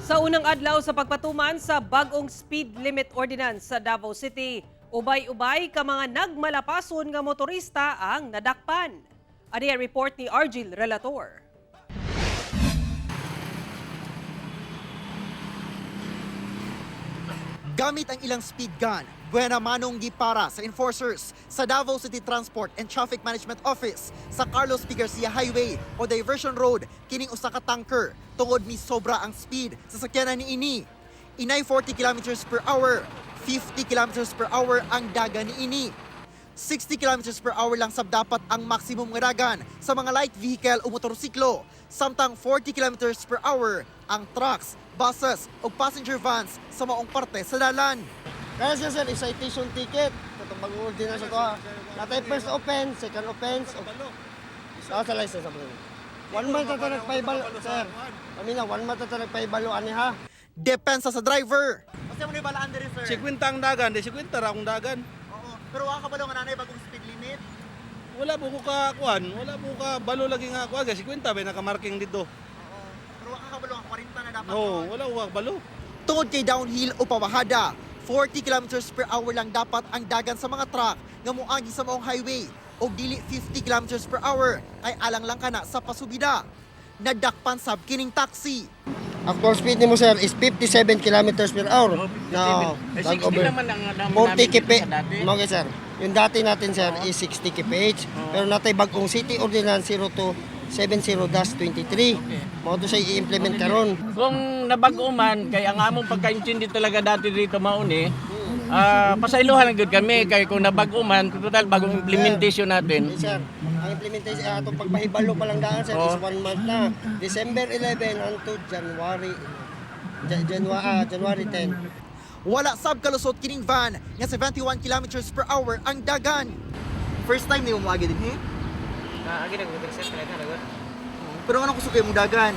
Sa unang adlaw sa pagpatuman sa bagong speed limit ordinance sa Davao City, ubay-ubay ka mga nagmalapason nga motorista ang nadakpan. Ani ang report ni Argil Relator. Gamit ang ilang speed gun, buena manong gipara sa enforcers sa Davao City Transport and Traffic Management Office sa Carlos P. Garcia Highway o Diversion Road kining usa ka tanker tungod ni sobra ang speed sa sakyanan niini. Inay 40 kilometers per hour, 50 kilometers per hour ang dagan niini. 60 kilometers per hour lang sab dapat ang maximum nga dagan sa mga light vehicle o motorsiklo, samtang 40 kilometers per hour ang trucks, buses o passenger vans sa maong parte sa dalan. Kaya siya, sir, is citation ticket. Katong bagong ordinance ito ha. Natay first offense, second offense. Ah, sa license. Sa 1 month na ito nagpaibalo, sir. Kami na, 1 month na ito nagpaibalo, ani ha. Depensa sa driver. Kasi mo ni balaan diri, sir. 50 ang dagan, di 50 ra akong dagan. Oo. Pero wa ka balo nga nanay bagong speed limit. Wala po ko ka kuan, wala po ka balo lagi nga kuan, kay 50 bay nakamarking dito. Oo. Pero wa ka kabalo nga 40 na dapat. No, wala ko ka balo. Tungod kay downhill o pabahada, 40 kilometers per hour lang dapat ang dagan sa mga truck nga moagi sa maong highway o dili 50 kilometers per hour kay alang lang kana sa pasubida. Nadakpan sab kining taxi. Actual speed ni mo, sir, is 57 kilometers per hour. No, Eh, 60 naman ang namin 40 namin kp. sa dati. Okay, sir. Yung dati natin, sir, is 60 kph. Pero natay bagong City Ordinance 0270-23. Mao to siya i-implement karon. Kung nabago man, kay ang among pagkaintindi talaga dati dito mauni, pasailuhan lang gud kami kay kung nabago man, total bagong implementation natin. Eh, sir, ang implementation, atong pagpahibalo pa lang daan, sir, is 1 month na. December 11 unto January, January 10. Wala sab kalusot kining van nga 71 kilometers per hour ang dagan. First time ni mo moagi dinhi? Agi na gud, sir, talaga na gud. Pero ano kusog mong dagan?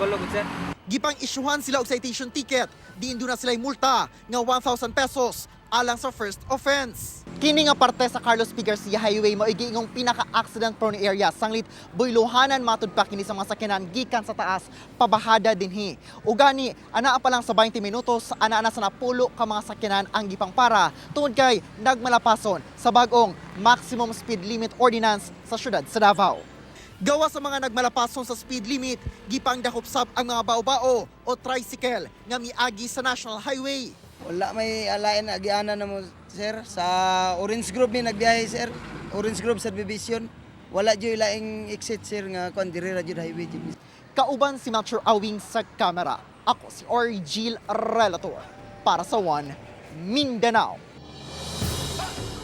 Balo gud, sir. Gipang isyuhan sila og citation ticket, diin na sila multa nga 1,000 pesos alang sa first offense. Kini nga parte sa Carlos P. Garcia Highway mao giingong pinaka-accident prone area sanglit buylohanan matud pa kini sa mga sakyanan gikan sa taas pabahada dinhi. Ugani anaa pa lang sa 20 minutos ana na sa napulo ka mga sakyanan ang gipangpara tungod kay nagmalapason sa bag-ong maximum speed limit ordinance sa syudad sa Davao. Gawa sa mga nagmalapason sa speed limit, gipang dakop sab ang mga bao-bao o tricycle nga miagi sa National Highway. Wala may alain na agianan na mo, sir. Sa Orange Grove ni nagbiyahe, sir. Orange Grove Subdivision. Wala jud laing exit, sir, nga kuan diri ra jud highway jud. Kauban si Melcher Awing sa kamera. Ako si Orgil Relator para sa One Mindanao.